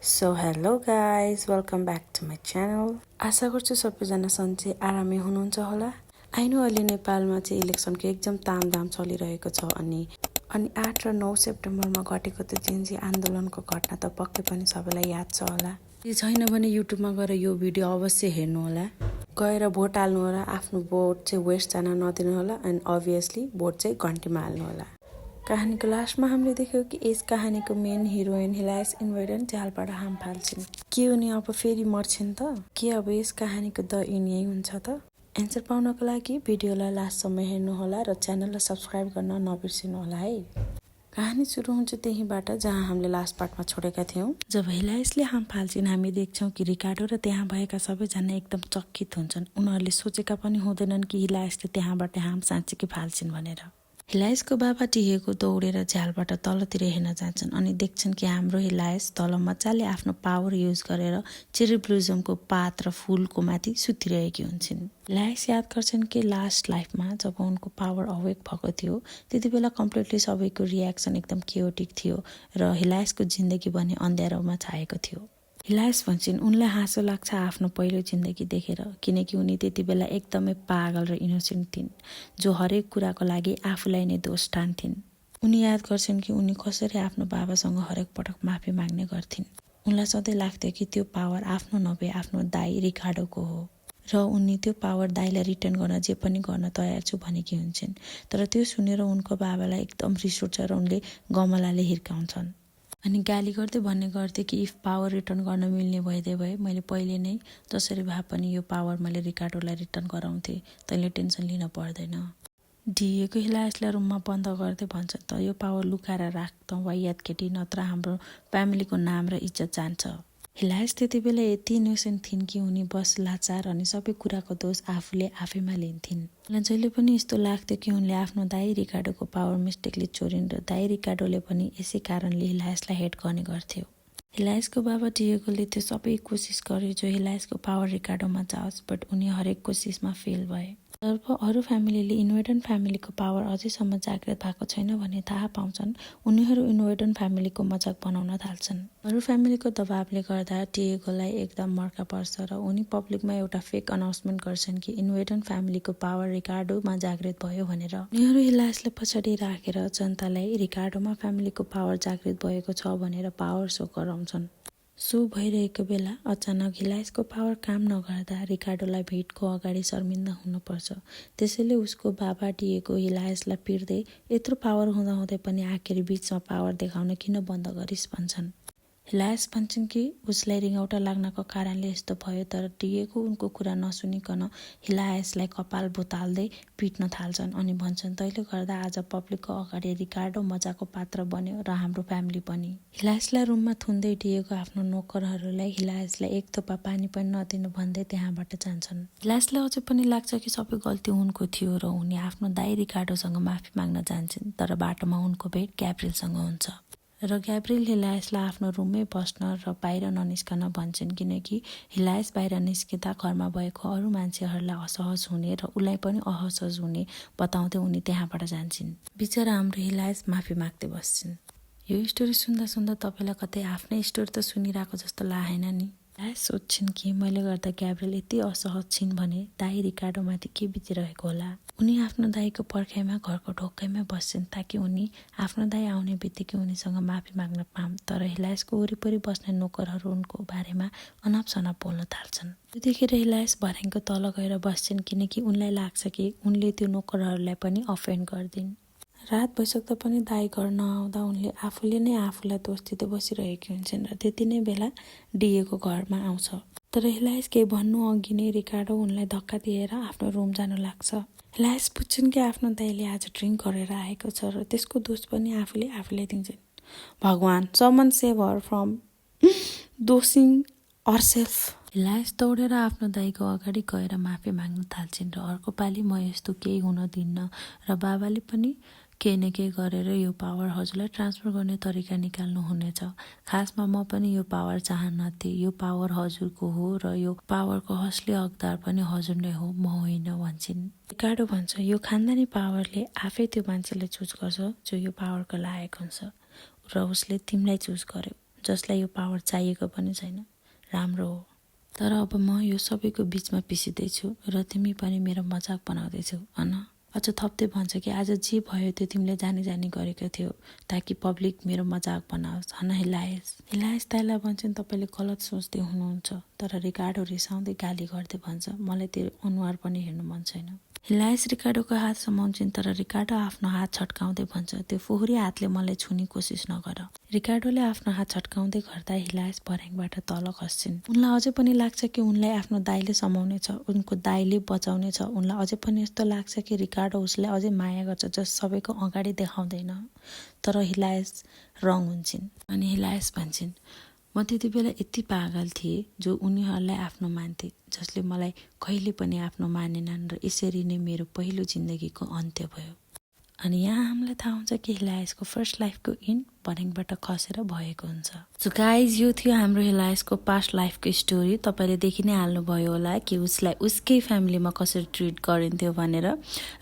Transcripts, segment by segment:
So hello guys welcome back to my channel. आशा गर्छु सबैजना सन्चै आरामै हुनुहुन्छ होला। आइनो अहिले नेपालमा चाहिँ इलेक्सनको एकदम तामझाम चलिरहेको छ अनि 8 र 9 सेप्टेम्बरमा घटेको त्यो जेन्जी आन्दोलनको घटना त पक्कै पनि सबैलाई याद छ होला। यदि छैन भने युट्युबमा गएर यो भिडियो अवश्य हेर्नु होला। गएर भोट हाल्नु होला, आफ्नो भोट चाहिँ वेस्ट जान नदिनु होला एन्ड अभियसली भोट चाहिँ घन्टीमा हाल्नु होला। कहानीको लास्टमा हामीले देख्यौँ कि यस कहानीको मेन हिरोइन हिलाइस इन्भेडन झ्यालबाट हाम फाल्छिन्। के उनी अब फेरि मर्छिन् त? के अब यस कहानीको द एन्ड यही हुन्छ त? एन्सर पाउनको लागि भिडियोलाई लास्टसम्म हेर्नु होला र च्यानललाई सब्सक्राइब गर्न नबिर्सिनु होला है। कहानी सुरु हुन्छ त्यहीँबाट जहाँ हामीले लास्ट पार्टमा छोडेका थियौँ। जब हिलाइसले हाम फाल्छिन् हामी देख्छौँ कि रिकार्डो र त्यहाँ भएका सबैजना एकदम चकित हुन्छन्। उनीहरूले सोचेका पनि हुँदैनन् कि हिलाइसले त्यहाँबाट हाम साँच्चीकै फाल्छिन् भनेर। हिलाइसको बाबा टिएको दौडेर झ्यालबाट तलतिर हेर्न जान्छन् अनि देख्छन् कि हाम्रो हिलाइस तल मजाले आफ्नो पावर युज गरेर चेरी ब्लुजमको पात र फुलको माथि सुतिरहेकी हुन्छन्। हिलाइस याद गर्छन् कि लास्ट लाइफमा जब उनको पावर अवेक भएको थियो त्यति बेला कम्प्लिटली सबैको रियाक्सन एकदम केओटिक थियो र हिलाइसको जिन्दगी भने अँध्यारोमा छाएको थियो। हिलाइस भन्छन् उनलाई हाँसो लाग्छ आफ्नो पहिलो जिन्दगी देखेर, किनकि उनी त्यति बेला एकदमै पागल र इनोसेन्ट थिइन् जो हरेक कुराको लागि आफूलाई नै दोष ठान्थिन्। उनी याद गर्छन् कि उनी कसरी आफ्नो बाबासँग हरेक पटक माफी माग्ने गर्थिन्। उनलाई सधैँ लाग्थ्यो कि त्यो पावर आफ्नो नभए आफ्नो दाइ रिकार्डोको हो र उनी त्यो पावर दाइलाई रिटर्न गर्न जे पनि गर्न तयार छु भनेकी हुन्छन्। तर त्यो सुनेर उनको बाबालाई एकदम रिस उठ्छ र उनले गमलाले हिर्काउँछन् अनि गाली गर्दै भन्ने गर्थे कि इफ पावर रिटर्न गर्न मिल्ने भइदिए भए मैले पहिले नै जसरी भए पनि यो पावर मैले रिकार्डोलाई रिटर्न गराउँथेँ, तैँले टेन्सन लिन पर्दैन। ढिएको हिलाइसलाई रुममा बन्द गर्दै भन्छन् त यो पावर लुकाएर राख त वाइयात केटी, नत्र हाम्रो फ्यामिलीको नाम र इज्जत जान्छ। हिलाइस त्यति बेला यति इनोसेन्ट थिइन् कि उनी बस लाचार अनि सबै कुराको दोष आफूले आफैमा लिन्थिन्। उनलाई जहिले पनि यस्तो लाग्थ्यो कि उनले आफ्नो दाइ रिकार्डोको पावर मिस्टेकले चोरिन् र दाइ रिकार्डोले पनि यसै कारणले हिलाइसलाई हेट गर्ने गर्थ्यो। हिलाइसको बाबा डिएगोले त्यो सबै कोसिस गरे जो हिलाइसको पावर रिकार्डोमा जाओस्, बट उनी हरेक कोसिसमा फेल भए। तब अरू फ्यामिलीले इन्भेडन फ्यामिलीको पावर अझैसम्म जागृत भएको छैन भन्ने थाहा पाउँछन्। उनीहरू इन्भेडन फ्यामिलीको मजाक बनाउन थाल्छन्। अरू फ्यामिलीको दबावले गर्दा डिएगोलाई एकदम मर्का पर्छ र उनी पब्लिकमा एउटा फेक अनाउन्समेन्ट गर्छन् कि इन्भेडन फ्यामिलीको पावर रिकार्डोमा जागृत भयो भनेर। उनीहरू हिलाइसलाई पछाडि राखेर जनतालाई रिकार्डोमा फ्यामिलीको पावर जागृत भएको छ भनेर पावर सो गराउँछन्। सो भइरहेको बेला अचानक हिलाइसको पावर काम नगर्दा रिकार्डोलाई भेटको अगाडि शर्मिन्दा हुनुपर्छ। त्यसैले उसको बाबा डिएगो हिलाइसलाई पिर्दै यत्रो पावर हुँदाहुँदै पनि आखिर बिचमा पावर देखाउन किन बन्द गरिस् भन्छन्। हिलाइस भन्छन् कि उसलाई रिङौटा लाग्नको कारणले यस्तो भयो, तर डिएगो उनको कुरा नसुनिकन हिलाइसलाई कपाल भुताल्दै पिट्न थाल्छन् अनि भन्छन् तैँले गर्दा आज पब्लिकको अगाडि रिकार्डो मजाको पात्र बन्यो र हाम्रो फ्यामिली पनि। हिलाइसलाई रुममा थुन्दै डिएगो आफ्नो नोकरहरूलाई हिलाइसलाई एक थोपा पानी पनि नदिनु भन्दै त्यहाँबाट जान्छन्। हिलाइसलाई अझै पनि लाग्छ कि सबै गल्ती उनको थियो र उनी आफ्नो दाइ रिकार्डोसँग माफी माग्न जान्छन्, तर बाटोमा उनको भेट ग्याब्रिएलसँग हुन्छ र ग्याब्रिएल हिलाइसलाई आफ्नो रुममै बस्न र बाहिर ननिस्कन भन्छन् किनकि हिलाइस बाहिर निस्किँदा घरमा भएको अरू मान्छेहरूलाई असहज हुने र उसलाई पनि असहज हुने बताउँदै उनी त्यहाँबाट जान्छन्। बिचरा हाम्रो हिलाइस माफी माग्दै बस्छन्। यो स्टोरी सुन्दा सुन्दा तपाईँलाई कतै आफ्नै स्टोरी त सुनिरहेको जस्तो लागेन नि? हिलाइस सोध्छन् कि मैले गर्दा ग्याब्रिएल यति असहज छिन् भने दाइ रिकार्डोमाथि के बितिरहेको होला। उनी आफ्नो दाइको पर्खाइमा घरको ढोकाइमा बस्छन् ताकि उनी आफ्नो दाइ आउने बित्तिकै उनीसँग माफी माग्न पाऊन्, तर हिलाइसको वरिपरि बस्ने नोकरहरू उनको बारेमा अनापशनाप बोल्न थाल्छन्। त्यो देखेर हिलाइस भर्याङको तल गएर बस्छन् किनकि उनलाई लाग्छ कि उनले त्यो नोकरहरूलाई पनि अफेन्ड गरिदिन्। रात भइसक्दा पनि दाइ घर नआउँदा उनले आफूले नै आफूलाई दोष दिँदै बसिरहेकी हुन्छन् र त्यति नै बेला डिएको घरमा आउँछ। तर हिलाइस केही भन्नु अघि नै रिकार्डो उनलाई धक्का दिएर आफ्नो रुम जान लाग्छ। हिलाइस बुझ्छन् कि आफ्नो दाइले आज ड्रिङ्क गरेर आएको छ र त्यसको दोष पनि आफूले दिन्छन्। भगवान, समन सेभ हर फ्रम दोषिङ हरसेल्फ। हिलाइस दौडेर आफ्नो दाइको अगाडि गएर माफी माग्न थाल्छन् र अर्को पालि म यस्तो केही हुन दिन्न र बाबाले पनि केही न केही गरेर यो पावर हजुरलाई ट्रान्सफर गर्ने तरिका निकाल्नु हुनेछ। खासमा म पनि यो पावर चाहन्नथेँ। यो पावर हजुरको हो र यो पावरको असली हकदार पनि हजुर नै हो, म होइन भन्छन्। रिकार्डो भन्छ यो खानदानी पावरले आफै त्यो मान्छेले चुज गर्छ जो यो पावरको लायक हुन्छ र उसले तिमीलाई चुज गर्यो। जसलाई यो पावर चाहिएको पनि छैन राम्रो हो तर अब म यो सबैको बीचमा पिसिँदैछु र तिमी पनि मेरो मजाक बनाउँदैछौ अन अझ थप्दै भन्छ कि आज जे भयो त्यो तिमीले जानी जानी गरेको थियो ताकि पब्लिक मेरो मजाक बनाओस् हन हिलायस ताईलाई भन्छन् तपाईँले गलत सोच्दै हुनुहुन्छ तर रिकार्डो रिसाउँदै गाली गर्दै भन्छ मलाई त्यो अनुहार पनि हेर्नु मन छैन हिलायस रिकार्डोको हात समाउँछिन् तर रिकार्डो आफ्नो हात छट्काउँदै भन्छ त्यो फोहोरी हातले मलाई छुने कोसिस नगर रिकार्डोले आफ्नो हात छट्काउँदै गर्दा हिलायस भर्याङबाट तल खस्छिन् उनलाई अझै पनि लाग्छ कि उनलाई आफ्नो दाइले समाउनेछ उनको दाइले बचाउनेछ उनलाई अझै पनि यस्तो लाग्छ कि रिकार्डो उसलाई अझै माया गर्छ जस सबैको अगाडि देखाउँदैन तर हिलायस रङ हुन्छन् अनि हिलायस भन्छन् म त्यति बेला यति पागल थिएँ जो उनीहरूलाई आफ्नो मान्थे जसले मलाई कहिले पनि आफ्नो मानेनन् र यसरी नै मेरो पहिलो जिन्दगीको अन्त्य भयो अनि यहाँ हामीलाई थाहा हुन्छ कि हिलायसको फर्स्ट लाइफको इन्ड भर्याङबाट खसेर भएको हुन्छ सो गाइज यो थियो हाम्रो हिलायसको पास्ट लाइफको स्टोरी तपाईँले देखि नै हाल्नुभयो होला कि उसलाई उसकै फ्यामिलीमा कसरी ट्रिट गरिन्थ्यो भनेर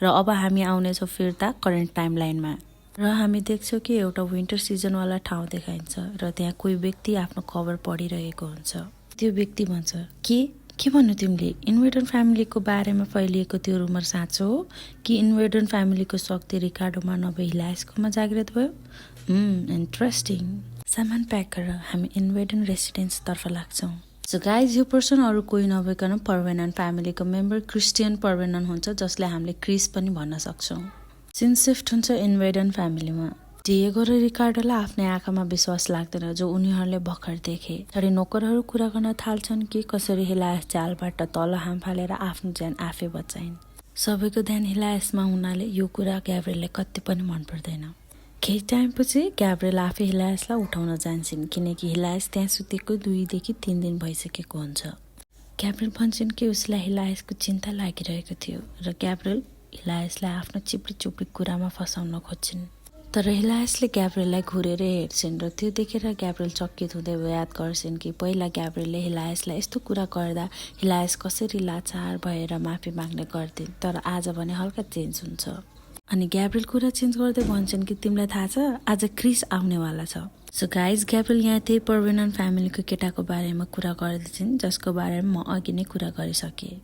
र अब हामी आउनेछौँ फिर्ता करेन्ट टाइम लाइनमा र हामी देख्छौँ कि एउटा विन्टर सिजनवाला ठाउँ देखाइन्छ र त्यहाँ कोही व्यक्ति आफ्नो खबर पढिरहेको हुन्छ त्यो व्यक्ति भन्छ के भन्नु तिमीले इन्वेडन फ्यामिलीको बारेमा फैलिएको त्यो रुमर साँचो हो कि इन्वेडन फ्यामिलीको शक्ति रिकार्डोमा नभए हिलायसकोमा जागृत भयो इन्ट्रेस्टिङ सामान प्याक गरेर हामी इन्वेडन रेसिडेन्सतर्फ लाग्छौँ सो गाइज यो पर्सन अरू कोही नभइकन पर्वेनन फ्यामिलीको मेम्बर क्रिस्टियन पर्वेनन हुन्छ जसलाई हामीले क्रिस पनि भन्न सक्छौँ सिन सिफ्ट हुन्छ इन्वेडन फ्यामिलीमा डिएगो र रिकार्डोलाई आफ्नै आँखामा विश्वास लाग्दैन जो उनीहरूले भर्खर देखे तर नोकरहरू कुरा गर्न थाल्छन् कि कसरी हिलायस जालबाट तल हाम फालेर आफ्नो ज्यान आफै बचाइन् सबैको ध्यान हिलायसमा हुनाले यो कुरा ग्याब्रिएललाई कति पनि मन पर्दैन केही टाइमपछि ग्याब्रिएल आफै हिलायसलाई उठाउन जान्छन् किनकि हिलायस त्यहाँ सुतेको 2 देखि 3 दिन भइसकेको हुन्छ ग्याब्रिएल भन्छन् कि उसलाई हिलायसको चिन्ता लागिरहेको थियो र ग्याब्रिएल हिलायसलाई आफ्नो चिप्री चुप्री कुरामा फसाउन खोज्छिन् तर हिलायसले ग्याब्रिएललाई घुरेर हेर्छिन् र त्यो देखेर ग्याब्रिएल चकित हुँदै याद गर्छिन् कि पहिला ग्याब्रिएलले हिलायसलाई यस्तो कुरा गर्दा हिलायस कसरी लाचार भएर माफी माग्ने गर्थिन् तर आज भने हल्का चेन्ज हुन्छ अनि ग्याब्रिएल कुरा चेन्ज गर्दै भन्छन् कि तिमीलाई थाहा छ आज क्रिस आउनेवाला छ सो गाइज ग्याब्रिएल यहाँ त्यही पर्वेनन फ्यामिलीको केटाको बारेमा कुरा गर्दैछिन् जसको बारेमा म अघि नै कुरा गरिसकेँ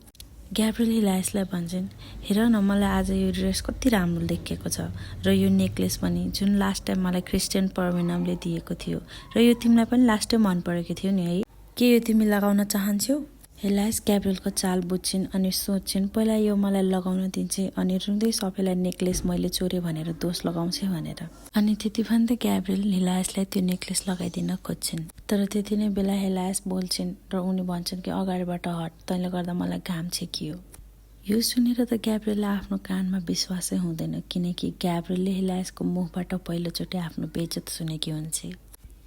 ग्याब्रिएल हिलायसलाई भन्छन् हेर न मलाई आज यो ड्रेस कति राम्रो देखिएको छ र यो नेकलेस पनि जुन लास्ट टाइम मलाई क्रिस्टियन पर्वेननले दिएको थियो र यो तिमीलाई पनि लास्ट टाइम मन परेको थियो नि है के यो तिमी लगाउन चाहन्छौ हिलायस ग्याब्रिएलको चाल बुझ्छिन् अनि सोच्छिन् पहिला यो मलाई लगाउन दिन्छे अनि रुँदै सबैलाई नेकलेस मैले चोरे भनेर दोष लगाउँछे भनेर अनि त्यति भन्दै ग्याब्रिएल हिलायसलाई त्यो नेकलेस लगाइदिन खोज्छिन् तर त्यति नै बेला हिलायस बोल्छिन् र उनी भन्छन् कि अगाडिबाट हट तैँले गर्दा मलाई घाम छेकियो यो सुनेर त ग्याब्रिएललाई आफ्नो कानमा विश्वासै हुँदैन किनकि ग्याब्रिएलले हिलायसको मुखबाट पहिलोचोटि आफ्नो बेइज्जत सुनेकी हुन्छे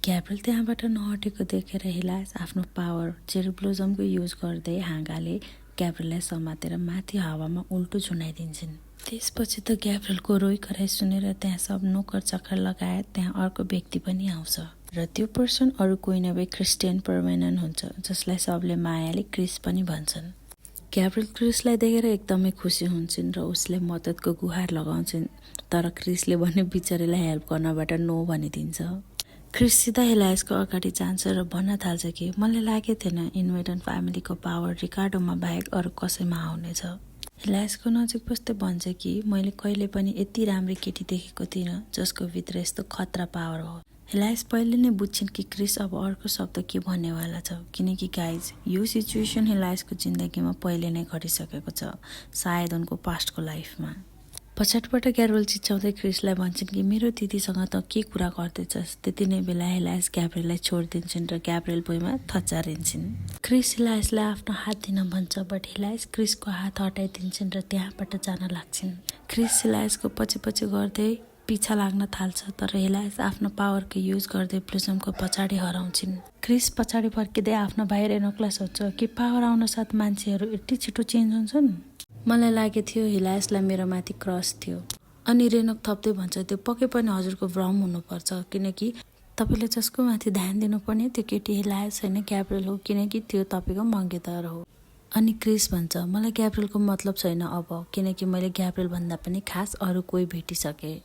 ग्याब्रिएल त्यहाँबाट नहटेको देखेर हिलायस आफ्नो पावर चेरोब्लोजमको युज गर्दै हाँगाले ग्याब्रिएललाई समातेर माथि हावामा उल्टो झुनाइदिन्छन् त्यसपछि त ग्याब्रिएलको रोइ कराइ सुनेर त्यहाँ सब नोकर चक्कर लगायत त्यहाँ अर्को व्यक्ति पनि आउँछ र त्यो पर्सन अरू कोही नभए क्रिस्टियन पर्वेनन हुन्छ जसलाई सबले मायाले क्रिस पनि भन्छन् ग्याब्रिएल क्रिसलाई देखेर एकदमै खुसी हुन्छन् र उसले मद्दतको गुहार लगाउँछन् तर क्रिसले भने बिचारीलाई हेल्प गर्नबाट नो भनिदिन्छ क्रिस सिधा हिलायसको अगाडि जान्छ र भन्न थाल्छ कि मलाई लागेको थिएन इन्वेडन फ्यामिलीको पावर रिकार्डोमा बाहेक अरू कसैमा आउनेछ हिलायसको नजिक बस्दै भन्छ कि मैले कहिले पनि यति राम्रो केटी देखेको थिइनँ जसको भित्र यस्तो खतरा पावर हो हिलायस पहिले नै बुझ्छिन् कि क्रिस अब अर्को शब्द के भन्नेवाला छ किनकि गाइज यो सिचुएसन हिलायसको जिन्दगीमा पहिले नै घटिसकेको छ सायद उनको पास्टको लाइफमा पछाडिबाट ग्याब्रिएल चिच्याउँदै क्रिसलाई भन्छन् कि मेरो दिदीसँग त के कुरा गर्दैछस् त्यति नै बेला हिलायस ग्याब्रिएललाई छोडिदिन्छन् र ग्याब्रिएल भुइँमा थचारिन्छन् क्रिस हिलायसलाई आफ्नो हात दिन भन्छ बट हिलायस क्रिसको हात हटाइदिन्छन् र त्यहाँबाट जान लाग्छन् क्रिस हिलायसको पछि पछि गर्दै पिछा लाग्न थाल्छ तर हिलायस आफ्नो पावरको युज गर्दै प्लुजमको पछाडि हराउँछिन् क्रिस पछाडि फर्किँदै आफ्नो भाइ रेनोकलाई सोध्छ कि पावर आउन साथ मान्छेहरू यति छिटो चेन्ज हुन्छन् मलाई लागेको थियो हिलायसलाई मेरो माथि क्रस थियो अनि रेनोक थप्दै भन्छ त्यो पक्कै पनि हजुरको भ्रम हुनुपर्छ किनकि तपाईँले जसको माथि ध्यान दिनुपर्ने त्यो केटी हिलायस होइन ग्याब्रिएल हो किनकि त्यो तपाईँको मङ्गेतर हो अनि क्रिस भन्छ मलाई ग्याब्रिएलको मतलब छैन अब किनकि मैले ग्याब्रिएल भन्दा पनि खास अरू कोही भेटिसकेँ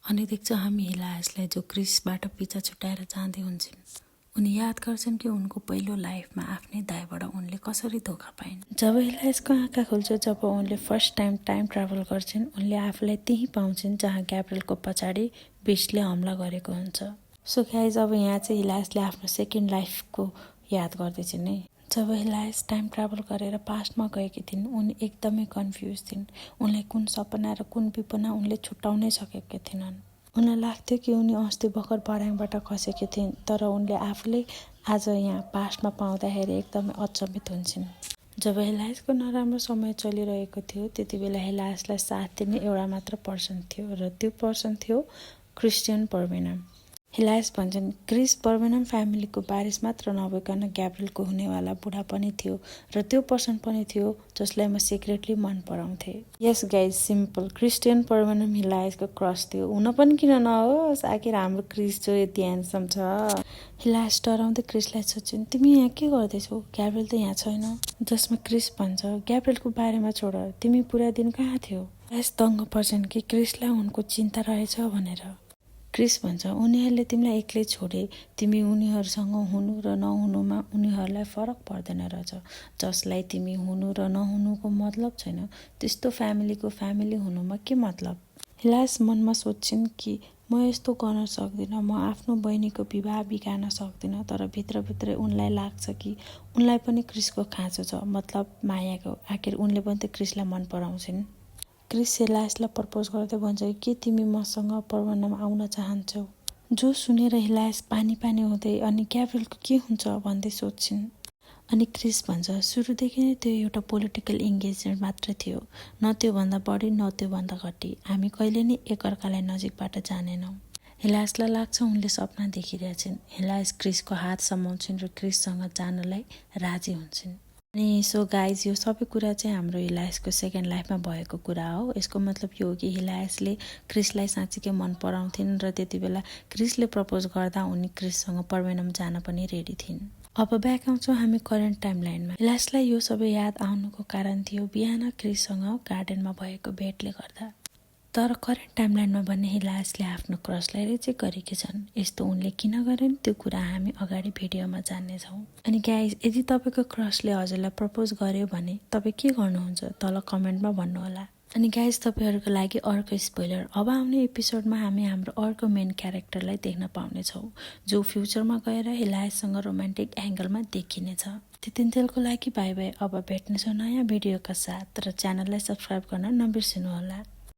अनि देख्छ हामी हिलायसलाई जो क्रिसबाट पिछा छुट्याएर जाँदै हुन्छन् उनी याद गर्छन् कि उनको पहिलो लाइफमा आफ्नै दाइबाट उनले कसरी धोका पाइन्। जब इलाइसको आँखा खुल्छ जब उनले फर्स्ट टाइम ट्राभल गर्छिन्, उनले आफूलाई त्यही पाउँछिन् जहाँ ग्याब्रियलको पछाडि बिस्टले हमला गरेको हुन्छ। सो गाइज, अब यहाँ चाहिँ इलाइसले आफ्नो सेकेन्ड लाइफको याद गर्दैछिन् है। जब इलाइस टाइम ट्राभल गरेर पास्टमा गएकी थिइन्, उनी एकदमै कन्फ्युज थिइन्। उनलाई कुन सपना र कुन विपना उनले छुट्याउनै सकेकी थिइनन्। उनलाई लाग्थ्यो कि उनी अस्ति भर्खर बराङबाट खसेकी थिइन्, तर उनले आफूले आज यहाँ पास्टमा पाउँदाखेरि एकदमै अचम्मित हुन्छन्। जब इलाइसको नराम्रो समय चलिरहेको थियो, त्यति बेला इलाइसलाई साथ दिने एउटा मात्र पर्सन थियो र त्यो पर्सन थियो क्रिस्टियन बर्मिनम। इलाइस भन्छन् क्रिस बर्मिनम फ्यामिलीको बारिस मात्र नभइकन ग्याब्रियलको हुनेवाला बुढा पनि थियो र त्यो पर्सन पनि थियो जसलाई म सिक्रेटली मन पराउँथे। यस गाइज, सिम्पल, क्रिस्टियन बर्मिनम इलाइसको क्रस थियो। हुन पनि किन नहोस्, आखिर हाम्रो क्रिस जो यति ह्यान्डसम छ। इलाइस डराउँदै क्रिसलाई सोध्छिन्, तिमी यहाँ के गर्दैछौ? ग्याब्रियल त यहाँ छैन। जसमा क्रिस भन्छ, ग्याब्रियलको बारेमा छोड, तिमी पुरा दिन कहाँ थियौ? इलाइस दङ्ग पर्छन् कि क्रिसलाई उनको चिन्ता रहेछ भनेर। क्रिस भन्छ, उनीहरूले तिमीलाई एक्लै छोडे, तिमी उनीहरूसँग हुनु र नहुनुमा उनीहरूलाई फरक पर्दैन रहेछ। जसलाई तिमी हुनु र नहुनुको मतलब छैन, त्यस्तो फ्यामिलीको फ्यामिली हुनुमा के मतलब? इलाइस मनमा सोध्छिन् कि म यस्तो गर्न सक्दिनँ, म आफ्नो बहिनीको विवाह बिगार्न सक्दिनँ, तर भित्रभित्रै उनलाई लाग्छ कि उनलाई पनि क्रिसको खाँचो छ, मतलब मायाको। आखिर उनले पनि त क्रिसलाई मन पराउँछिन्। क्रिस इलाइसलाई प्रपोज गर्दै भन्छ कि तिमी मसँग बर्मिनम आउन चाहन्छौ? जो सुनेर इलाइस पानी पानी हुँदै अनि ग्याब्रियलको के हुन्छ भन्दै सोध्छिन्। अनि क्रिस भन्छ, सुरुदेखि नै त्यो एउटा पोलिटिकल इन्गेजमेन्ट मात्र थियो, न त्योभन्दा बढी न त्योभन्दा घटी। हामी कहिले नै एकअर्कालाई नजिकबाट जानेनौँ। इलाइसलाई लाग्छ उनले सपना देखिरहेछन्। इलाइस क्रिसको हात समाउँछिन् र क्रिससँग जानलाई राजी हुन्छन्। अनि सो गाइज, यो सबै कुरा चाहिँ हाम्रो इलाइसको सेकेन्ड लाइफमा भएको कुरा हो। यसको मतलब यो हो कि इलाइसले क्रिसलाई साँच्चीकै मन पराउँथिन् र त्यति बेला क्रिसले प्रपोज गर्दा उनी क्रिससँग बर्मिनम जान पनि रेडी थिइन्। अब ब्याक आउँछौँ हामी करेन्ट टाइमलाइनमा। इलाइसलाई यो सबै याद आउनुको कारण थियो बिहान क्रिससँग गार्डनमा भएको भेटले गर्दा। तर करेन्ट टाइमलाइनमा भने इलाइसले आफ्नो क्रसलाई रिजेक्ट गरेकी छन्। यस्तो उनले किन गरिन् त्यो कुरा हामी अगाडि भिडियोमा जान्नेछौँ। अनि गाइज, यदि तपाईँको क्रसले हजुरलाई प्रपोज गर्यो भने तपाईँ के गर्नुहुन्छ तल कमेन्टमा भन्नुहोला। अनि गाइज, तपाईँहरूको लागि अर्को स्पोइलर, अब आउने एपिसोडमा हामी हाम्रो अर्को मेन क्यारेक्टरलाई देख्न पाउनेछौँ, जो फ्युचरमा गएर इलाइससँग रोमान्टिक एङ्गलमा देखिनेछ। त्यतिन्जेलको लागि बाई बाई। अब भेट्नेछौँ नयाँ भिडियोका साथ र च्यानललाई सब्सक्राइब गर्न नबिर्सिनुहोला।